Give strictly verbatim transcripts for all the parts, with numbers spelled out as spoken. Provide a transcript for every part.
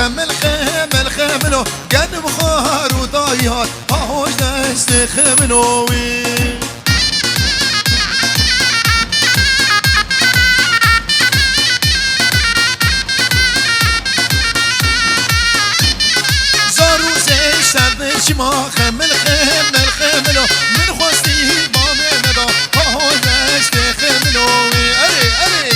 Xemil, xemil, xemilo, genim xar û dayî hat, ha hoj destê xemilo wî. Zarû zê ser şima, xemil, xemil, xemilo, min xwestî bamê neda, ha hoj destê xemilo wî. Erê, erê.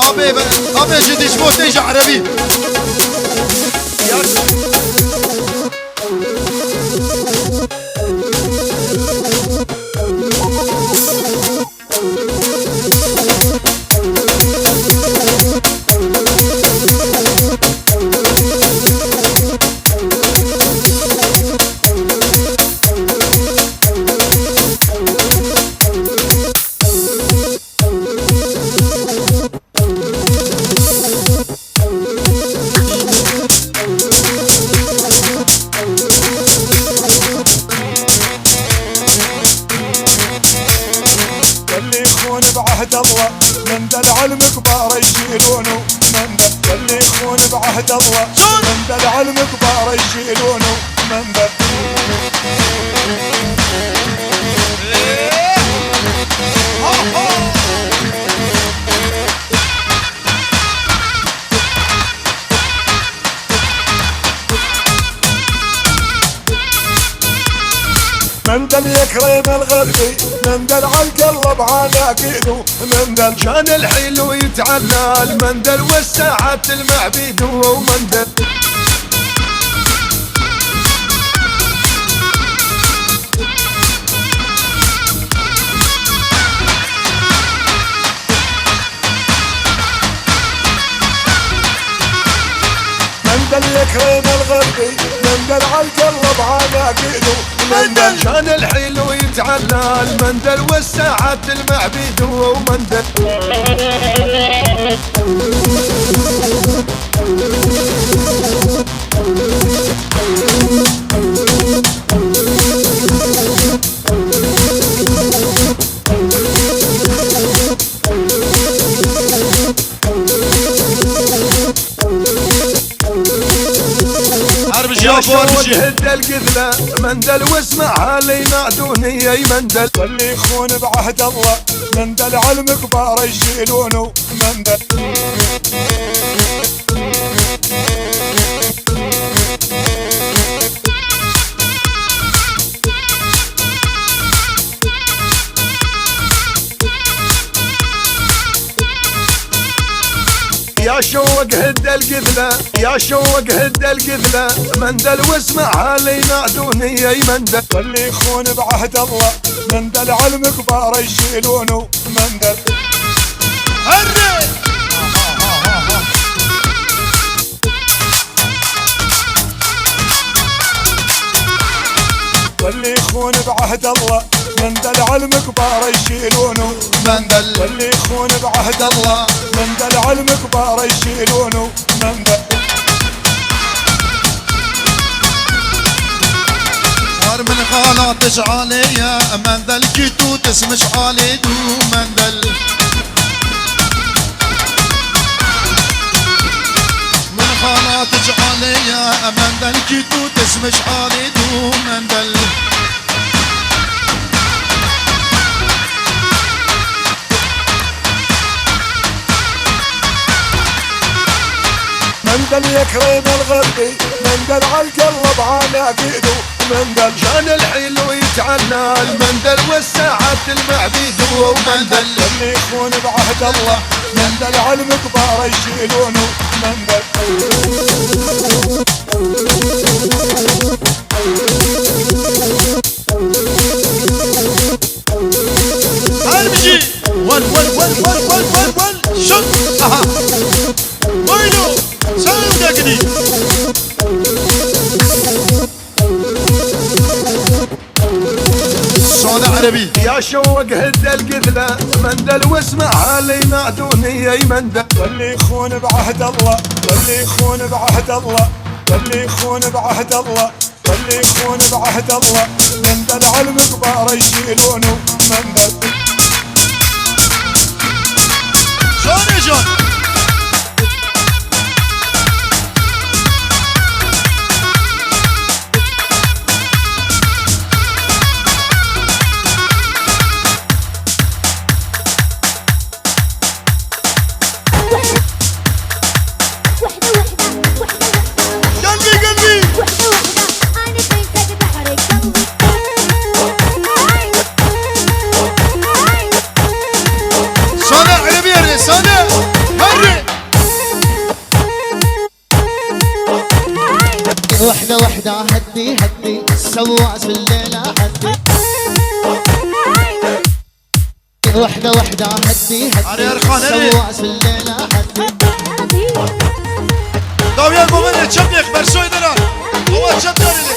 Abi, abi, ji dişmo tê ji erebî. خلي يخون بعهد الله، من ذا العلم كبار يشيلونه، من ذا، خلي يخون بعهد الله، من ذا العلم كبار يشيلونه، من ذا. مندل يكرم الغربي، مندل عالقلب على كيدو، مندل كان الحلو يتعلل، مندل والساعات المعبيدو، ومندل. مندل يكرم الغربي، مندل عالقلب على كيدو، مندل كان الحلو يتعلل، مندل والساعات المعبيدو، ومندل. Her bijî, ya şo wek hindel gidle, mendel wisme aleyna duniyey mendel. Xelî xûn bi ehd Allah, mendel elm kbar eşîlûnû mendel. يا شوق هد القذلة، يا شوق هد القذلة، مندل واسمع علينا دوني يا مندل. خلي يخون بعهد الله، مندل علم كبار يشيلونه مندل. هري! واللي يخون بعهد الله، مندل علم كبار يشيلونه مندل. واللي يخون بعهد الله، مندل علم كبار يشيلونه مندل. صار من غلط جعالي يا مندل، كيتو تسمش علي دو مندل. من خالاتج عليا مندل، كيتو تسمش علي دو مندل. مندل يكرم الغربي، مندل عالقلب عناقيدو، مندل جان الحلو يتعنى، المندل والساعات المعبيدو، ومندل اللي يخون بعهد الله، مندل علم كبار يشيلونه، مندل. Her biji. Wan, wan, wan, wan, wan, wan, wan. Şut. Aha. Oydu. Sen de gidi. Sona Erebi. يا شوق هد القفلة، مندل واسمع علينا دنيا مندل. واللي يخون بعهد الله، واللي يخون بعهد الله، واللي يخون بعهد الله. واللي يخون بعهد الله، من ذا العلم كبار يشيلونه، من ذا. شلون يا جون؟ وحدة، وحدة، وحدة، وحدة، وحدة. قلبي، قلبي. وحدة، وحدة، أنا بين كد بحرك قلبي. صانع على بيري، صانع. مري. وحدة، وحدة، هدي، هدي، سوا في الليلة هدي. وحدة وحدة هدي هدي. Arê Erxan, erê. سوا في الليلة هدي. Dawiya govene çep yek, bersoy dera. Baba çep yarine.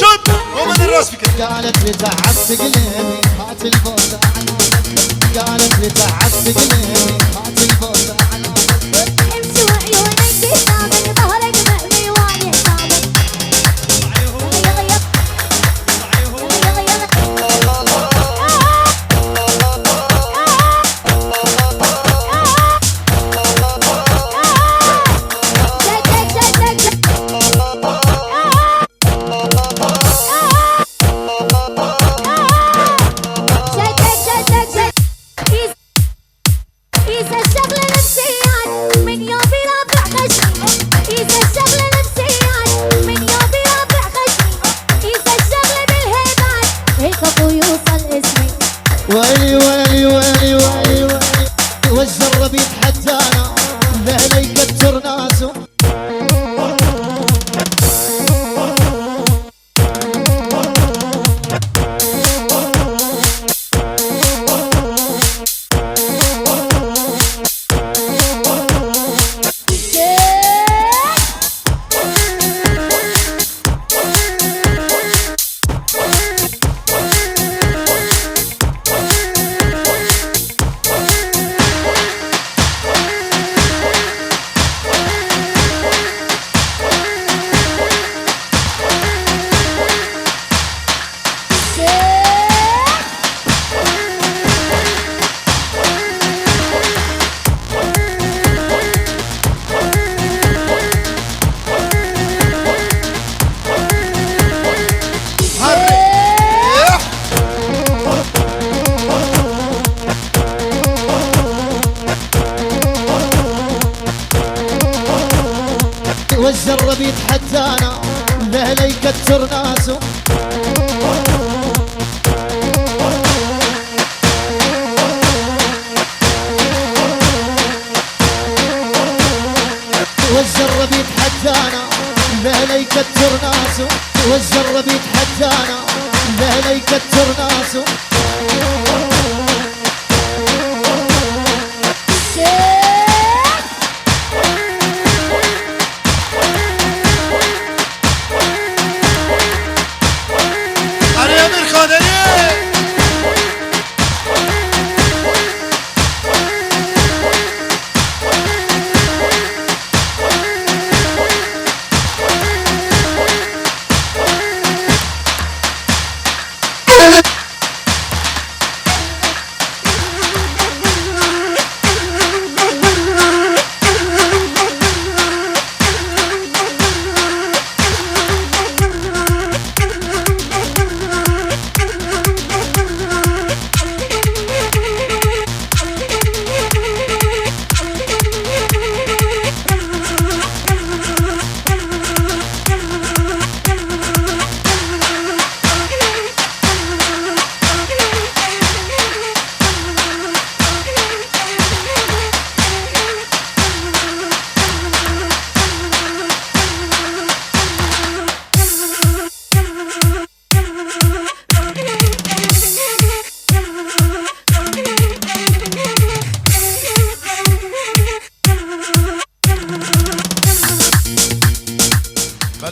Çep. Govene rast fikir. قالت لي تعبت قليلي، هات البوسة. قالت لي تعبت قليلي، هات البوسة. امشي وعيونك قدامك، ظهرك مقلي وأنا قدامك. إذا الشغلة نفسيات، من يومي رافع خشمي. إذا الشغلة نفسيات، من يومي رافع خشمي. إذا الشغلة بالهيبات، هيك أبو يوصل اسمي. ويلي، ويلي، ويلي، ويلي، ويلي. والجرب يتحدانا، لا لا يكتر ناسه. والجرب يتحدانا، لا لا يكتر ناسه. والجرب يتحدانا، لا لا يكتر ناسه. والجرب يتحدانا، لا لا يكتر ناسه. Arê Emîr Xan, erê!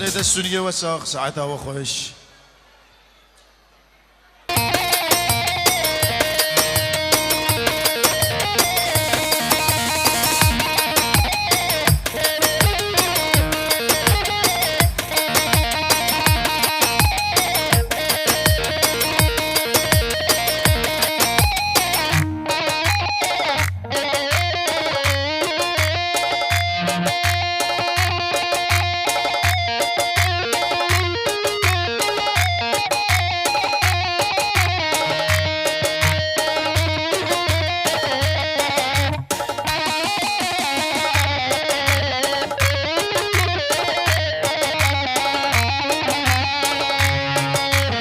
Dest û niyê we sax, saeta we xweş.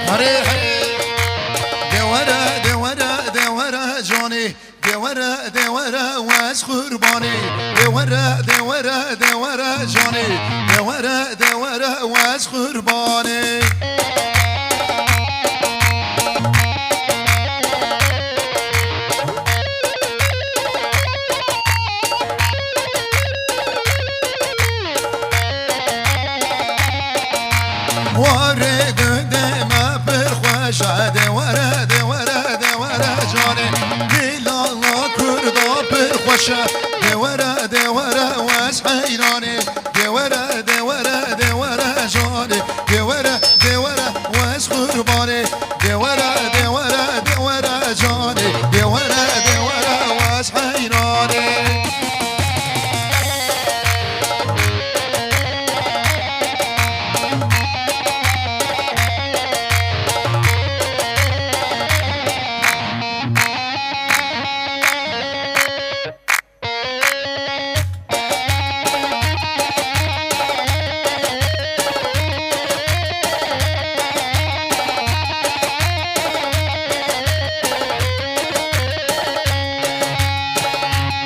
Herê, herê. De were, de were, de were canê. De were, de were, wez qurbanê. De were, de were, de were canê. De were, de were, wez qurbanê. Warê gundê me pir xweş e, de were, de were, de were canê. Dîlala Kurda pir xweş e, de were, de were, wez heyranê. De were, de were, de were canê. De were, de were, wez qurbanê. De were, de were, de were canê. De were, de were, wez heyranê.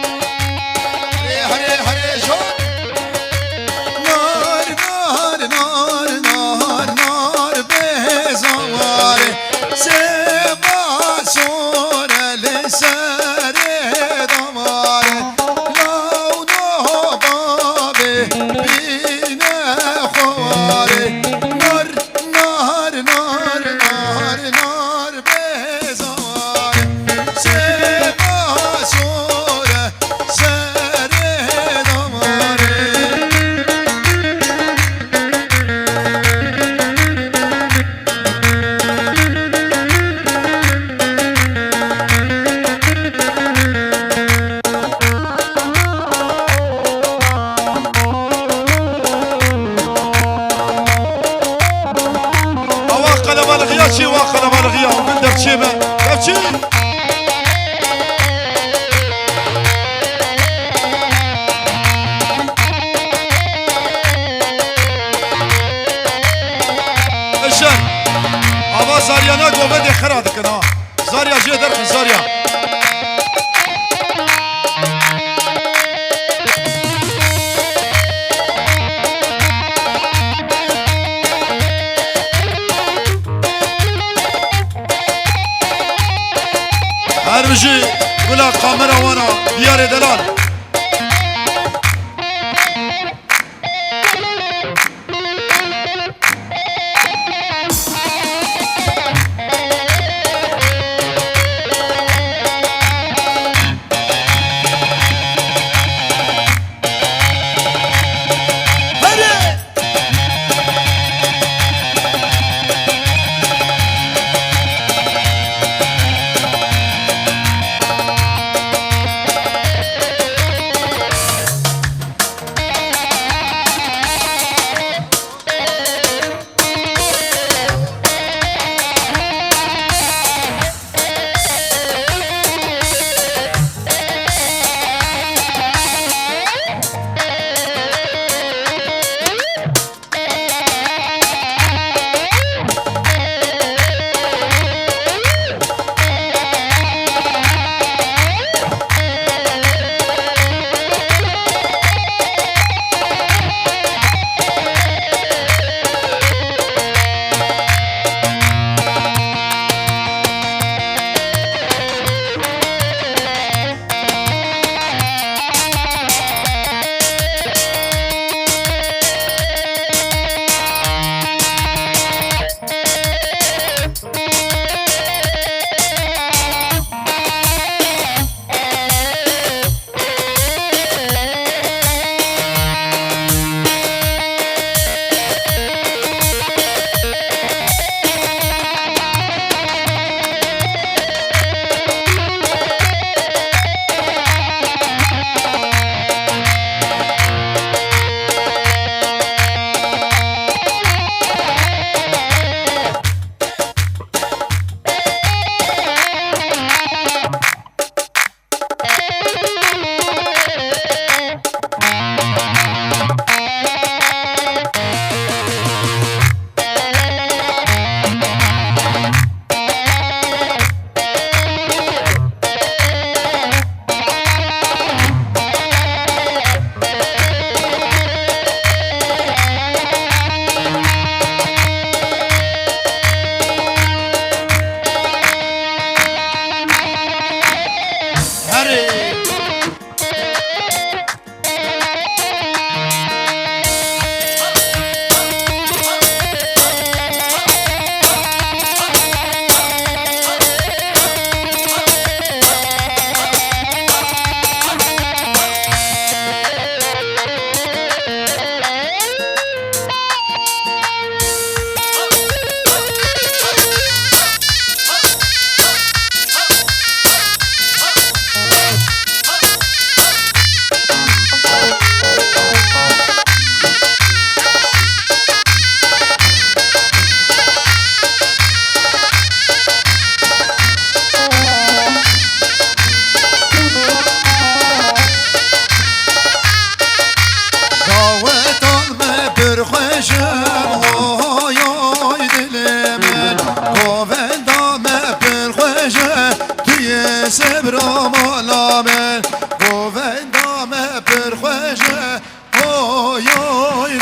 Herê, herê, herê, şo. Nar, nar, nar, nar, nar, nar, bêza warê. Seba sore li serê damarê. Law no babê bîne xwarê. Nar, nar, nar, nar, nar, bêza warê. Seba sore serê damarê. Awa qelebalixî ya çi, wa qelebalixî ya, min devçê me. Devçî! Eşer, ava zaryana gove de xera dikin ha. Zarya jê derxin, zarya. Her bijî gula kamera wana, diyarê delal.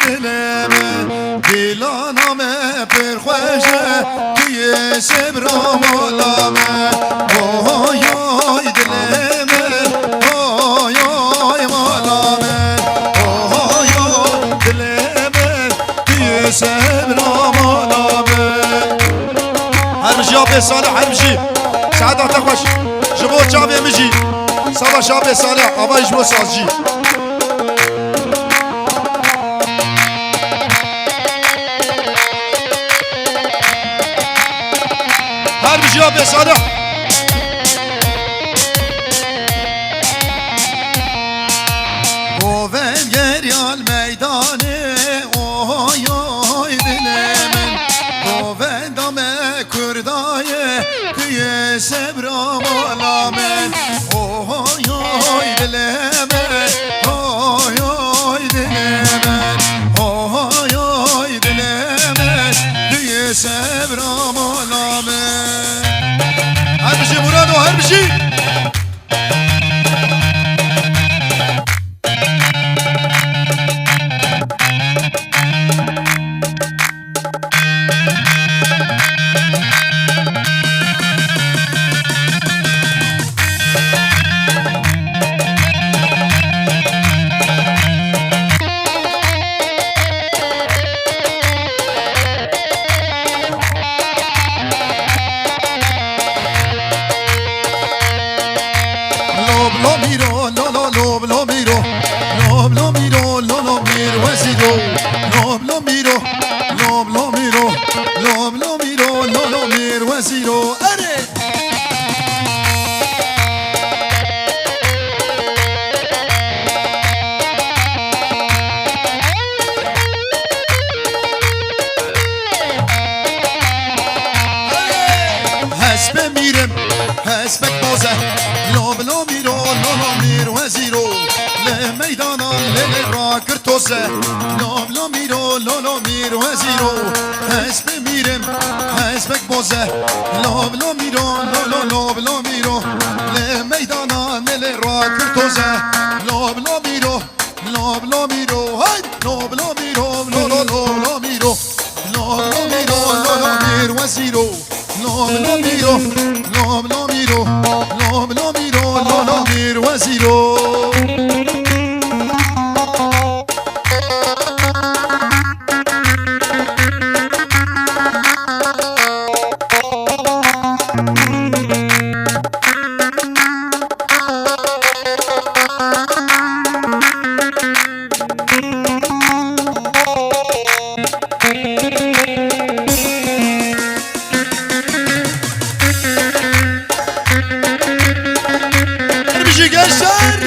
Dilê me, dîlana me pir xweş e, tu yê sebra mala me. Oy, oy, dilê me, oy, oy, mala me. Oy, oy, dilê me, tu yê sebra mala me. Her bijî ya bê Salih, her bijî. Saeta te xweş. Ji bo çavê min jî. Sava şa bê Salih, ava ji bo sazcî. Her bijî ya bê Salih. Govend geriya li meydanê, oy, oy, dilê min. Govenda me Kurda ye, tu yê sebra mala min. Oy, oy, dilê min. Oy, oy, dilê min. Oy, oy, dilê min. Tu yê sebra mala min. Her bijî Murado, her bijî. Lob lo mîro, lo lo, lob lo mîro. Lob lo mîro, lo lo, mîr wezîro. Lob lo mîro, lob lo mîro. Lob lo mîro, lo lo, mîr wezîro. Erê! Hespê mîrim, hespek boze. Lo bi lo mîro, lo lo mîr wezîro. Li meydana lê lê rakir toze. Lo bi lo mîro, lo lo mîr wezîro. Hespê mîrim, hespek boze. Lo bi lo mîro, lo lo, lo bi lo mîro. Li meydana lê lê rakir toze. Lo bi lo mîro, lo bi lo mîro, haydi. Lo bi lo mîro, lo lo, lo bi lo mîro. Lo bi lo mîro, lo lo mîr wezîro. Lo bi lo mîro, lo bi lo mîro. Lo bi lo mîro, lo lo mîr wezîro. Bijî gençler.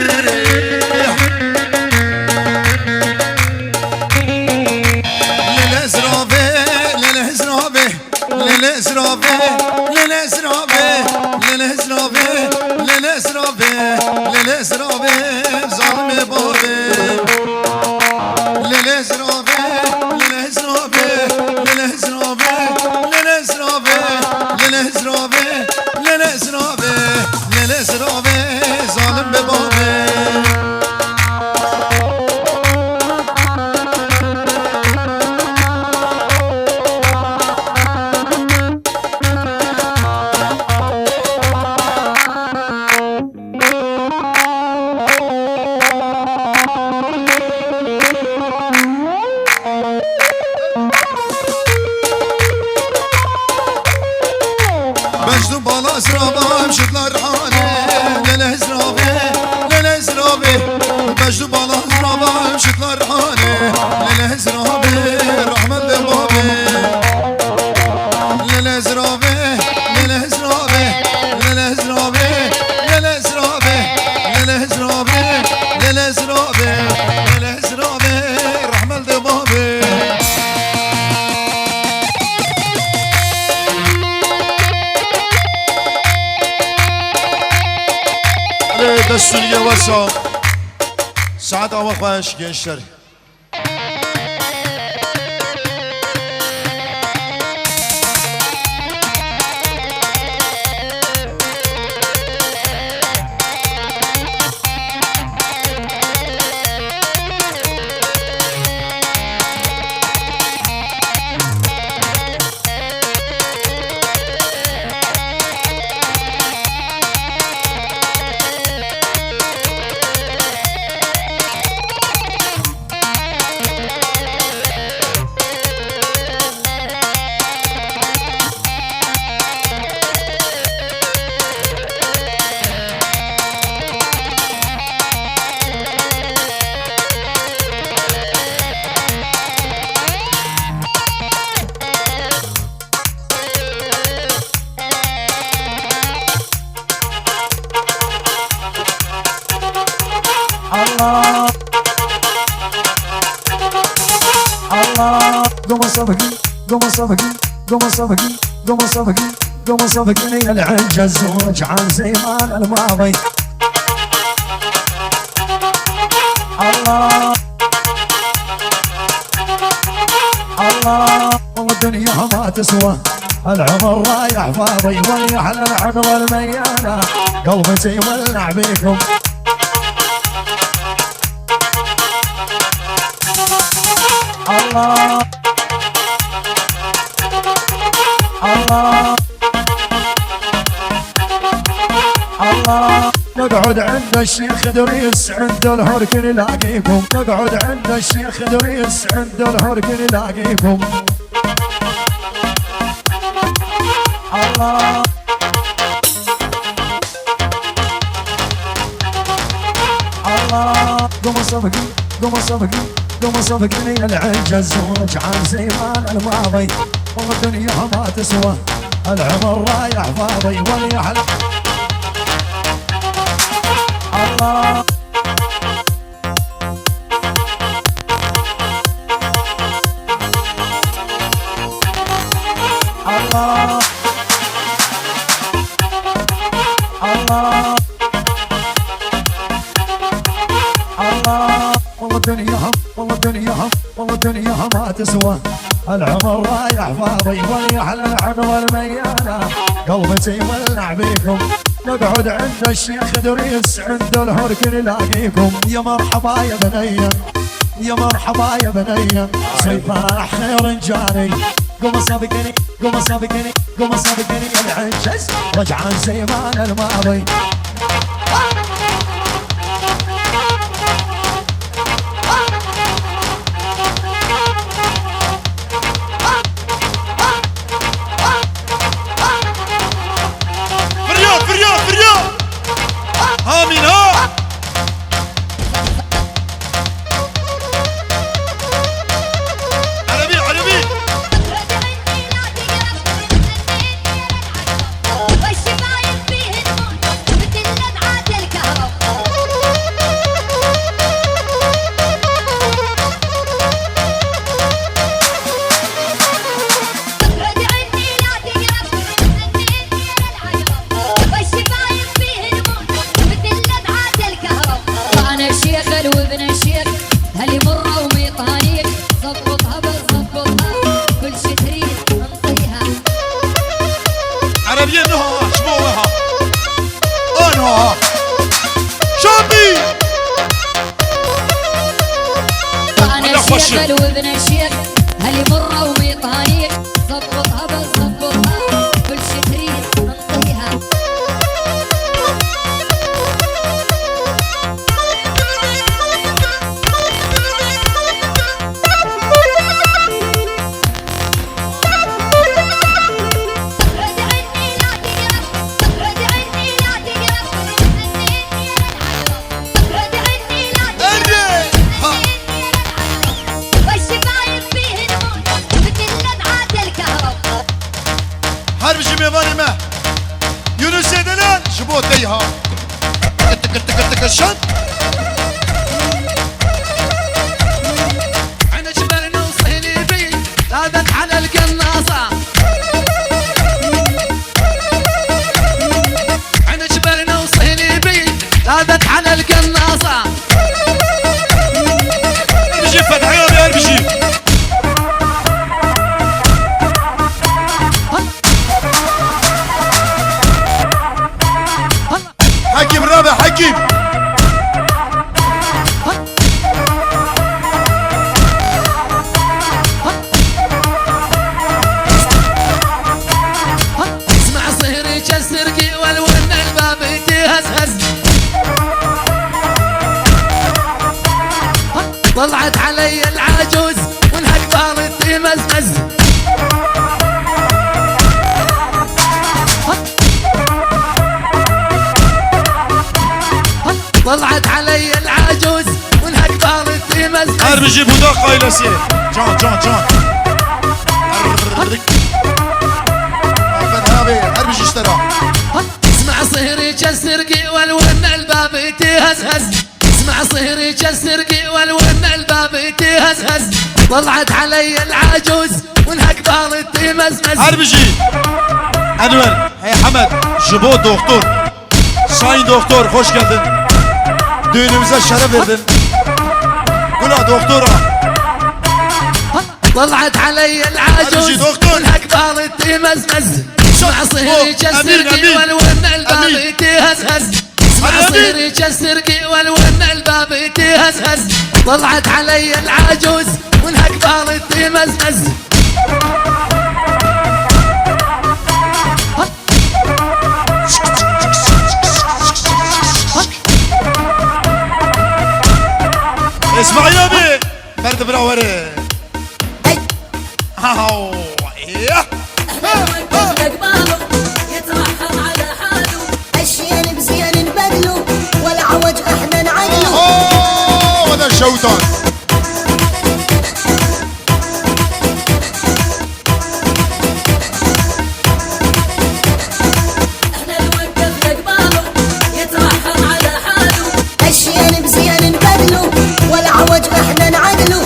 Lele zirave, lele zirave. Lele zirave, lele zirave, lele zirave, lele zirave, lele zirave, zalimê bavê. Lele zirave, lele zirave, lele zirave, lele zirave, lele zirave, lele zirave, lele zirave, zalim be bavê. Bejdu bala zirava em ji dila rihane, lele zirave, lele zirave. Bejdu bala zirava em ji dila rihane, lele zirave, rahmet be bavê. Lele zirave, lele zirave, lele zirave, lele zirave, lele zirave, lele zirave, lele zirave, rahmet be bavê. Lê destûriyê wesa. Saeta we xweş gençler. قوم صفقي، قوم صفقي، قوم صفقي، قوم صفقي، قوم صفقي لي العجز وارجع عن زمان الماضي. الله، الله، والدنيا ما تسوى، العمر رايح فاضي، ويا على العقبة الميانة، قلبي سيولع بيكم. الله، الله، الله. نقعد عند الشيخ إدريس، عند الهرك نلاقيكم. نقعد عند الشيخ إدريس، عند الهرك نلاقيكم. الله. الله، قوم صفقي، قوم صفقي، قوم صفقي لي العجز وارجع عن زمان الماضي. والدنيا ما تسوى، العمر رايح فاضي، ويا هلا. الله. الله. الله. الله. والله الدنيا هم، والله الدنيا هم، والله الدنيا هم ما تسوى. العمر رايح فاضي، ويا هلا العقبة الميانة، قلبي سيولع بيكم. نقعد عند الشيخ إدريس، عند الهرك نلاقيكم. يا مرحبا يا بنية، يا مرحبا يا بنية، صباح خير جاني. قوم صدقني، قوم صدقني، قوم صدقني، العجز رجعان زي ما أنا الماضي. فريو، فريو، فريو. آمين، ها. عربي، عربي. أنا الشيخ الوذن الشيخ، هالي مرة وميطانيك، زبطها بس زبطها، كل شي تريد نعطيها. عربية نهى، شبوها. آه نهى. شامي. أنا الشيخ الوذن الشيخ، هالي مرة وميطانيك، زبطها بس زبطها، كل شي تريد نعطيها. Her bijî mêvanê me. Yunusê Delal ji bo te ha. Tikir tikir tikir şan. عينك برنو صهلي بي، زادت على القناصة. عينك برنو صهلي بي، زادت على القناصة. ارمشي فتحي يا ارمشي. حكيم رابح حكيم. اسمع صهري كسرقي والون الباب تهزهز. طلعت علي العجوز والهك طالت تمزمز. طلعت علي العجوز والهك طالت تمزمز. Her bijî Budak ailesi. Can, can, can. Aferin abi, her bijî ji te re. اسمع صهري كسرقي والون الباب تهزهز. اسمع صهري كسرقي والون الباب تهزهز. هز هز، طلعت علي العجوز، والهك بالي تمزمز. Her bijî. Enwer, hey Hemed, ji bo doktor. Sayın doktor, hoş geldin. Düğünümüze şeref verdin. Gula doktora. طلعت علي العجوز، Her bijî doktor. والهك بالي تمزمز. Şah, عصير o, يكسر Emîn, Emîn. والون الباب Emîn. تهزهز. Hadi, hadi. عصير يكسر والون الباب تهزهز. طلعت علي العجوز، والهك بالي تمزمز. اسماعيل أبي، برد براوري. هاو، إيه. احنا نوقف لك باله يترحم على حاله. الشين بزين نبدله، والعوج احنا نعدله. أوه، وهذا الشوطان. احنا نوقف لك باله يترحم على حاله. الشين بزين نبدله، والعوج احنا نعدله.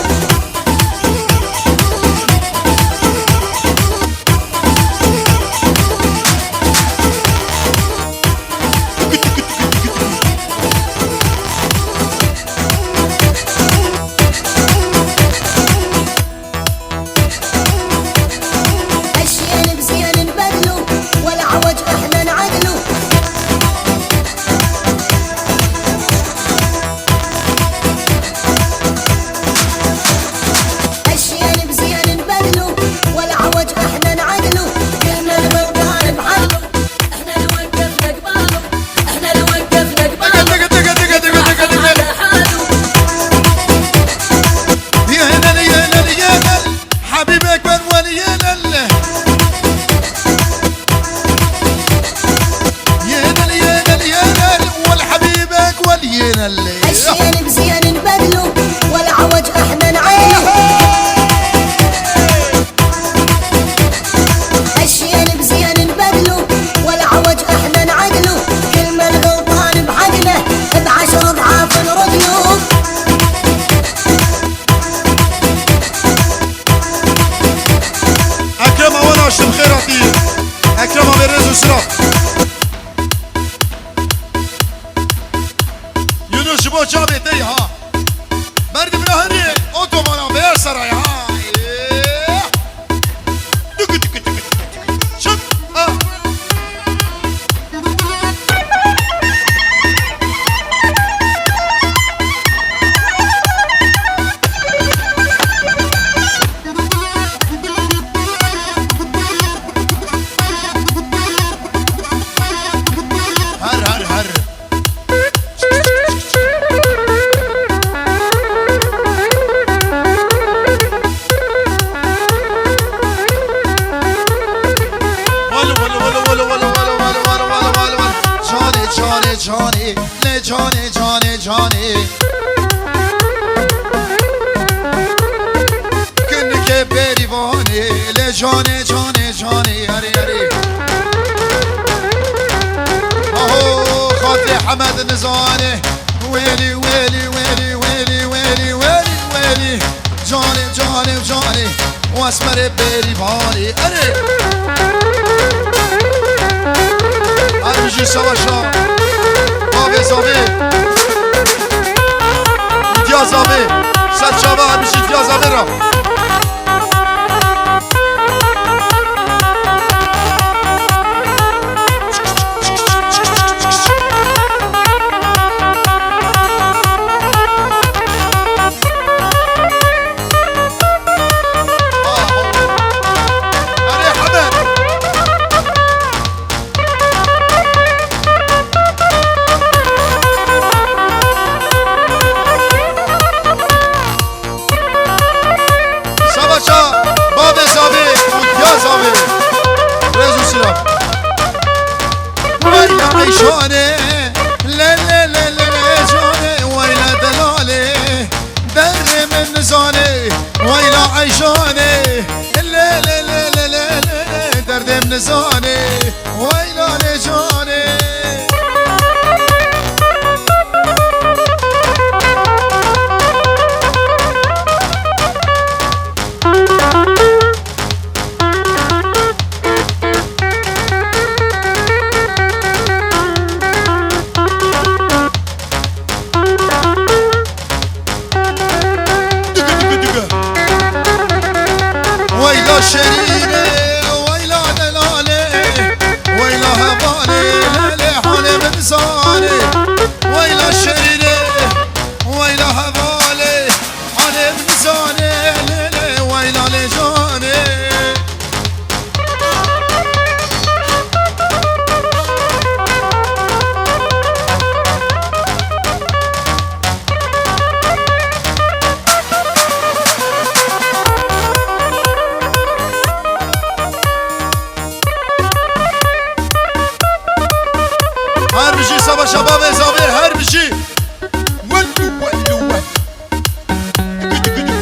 الشين بزين نبدله، والعوج احنا نعدله. الشين بزين نبدله، والعوج احنا نعدله. احنا نوقف لك باله، احنا نوقف لك باله، احنا نوقف لك باله. دقة، دقة، دقة، دقة، دقة، دقة. على حاله. يا هلال، يا هلال، يا هلال، حبيبك من ولي يا هلال. يا هلال، يا هلال، يا هلال، والحبيبك ولي يا هلال. الشين بزين نبدله، والعوج احنا نعيله. الشين بزين نبدله، والعوج احنا نعدله. كل من غلطان بعدله، بعشر اضعاف نردله. Ekrem Awan Aşim Xêratî. Ekrem abi rêz û şiraf. Yunus ji bo çavê te ya. Berdi bira herê, otomana bê saray ha. Ê. Tuk, tuk, tuk, tuk, tuk. Çık. Ha. Her, her, her. Walo, walo, walo. Canê, canê, canê, lê canê, canê, canê. Kinikê Bêrîvanê, lê canê, canê, canê, erê, erê. Aho, xatirê Hemed Nizanê. Wêlî, wêlî, wêlî, wêlî. Canê, canê, canê. Û esmerê Bêrîvanê. Erê. Her bijî Savaşa. Bavê Zavê. Diya Zavê. Serçava her bijî Diya Zavê ra. Savaşa, bavê Zavê û diya Zavê. Rêz û silav. Weyla Eyşanê, le, le, le, le, le, canê, weyla delalê, derdê min nizanê, weyla Eyşanê, le, le, le, derdê min nizanê. Weyla lê canê. Şerîre, weyla delalê, weyla hevalê, lê lê halê min zanê. Weyla şerîre, weyla hevalê, halê min zanê, lê lê weyla lê canê. Her bijî Seba Şebabê Zavê, her bijî. Wellu, wellu, wellu. Güdü, güdü.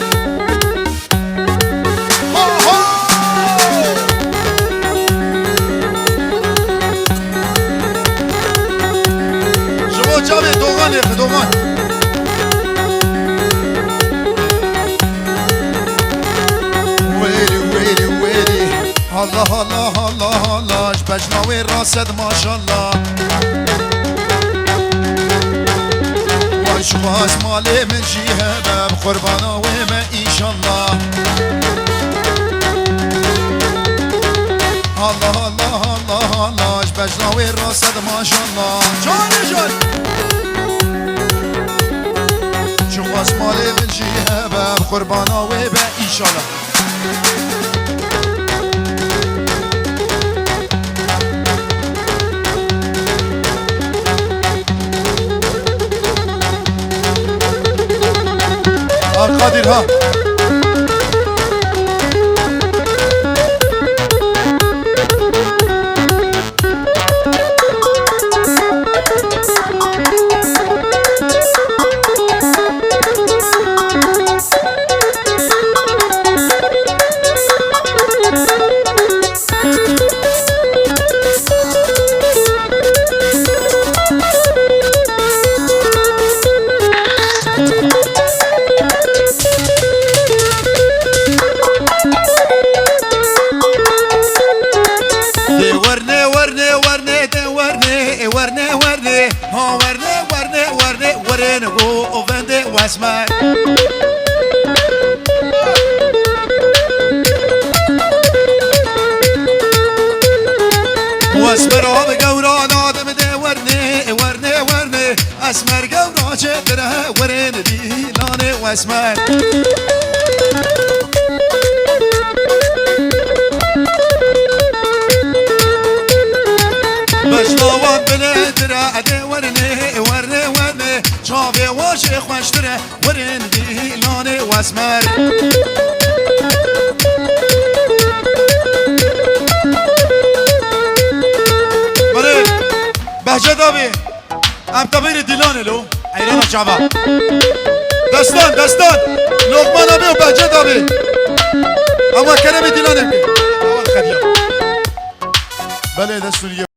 Ho, ho! Ji bo çavê Doxanê, Doxan. Wêrî, wêrî, wêrî. Allah, Allah, Allah, Allah, ji bejna wê raset maşallah. Way ji xwe ez malê min jî hebe, bi qurbana wê me înşallah. Allah, Allah, Allah, Allah, ji bejna wê raset maşallah. Canê can. Ji xwe ez malê min jî hebe, bi qurbana wê be înşallah. Ha, Kadir, ha. Dê werne, werne, werne, dê werne, e werne, werne. Ha werne, werne, werne, werne, go, o vende, wesmer. Wesmer, o be gawra, nadim de werne, e werne, werne. Esmer gewra çêtir e, werên dîlanê wesmer. Bejna wan biletir e, edê wernê, wernê, wernê. Çavê wan jê xweştir e, werên dîlanê wesmer. Belê, Behcet abi. Em tebîrê dîlanê lo. Eyrana çava. Destan, destan. Lokman abi û Behcet abi. Ama keremê dîlanê bikin. Belê, dest û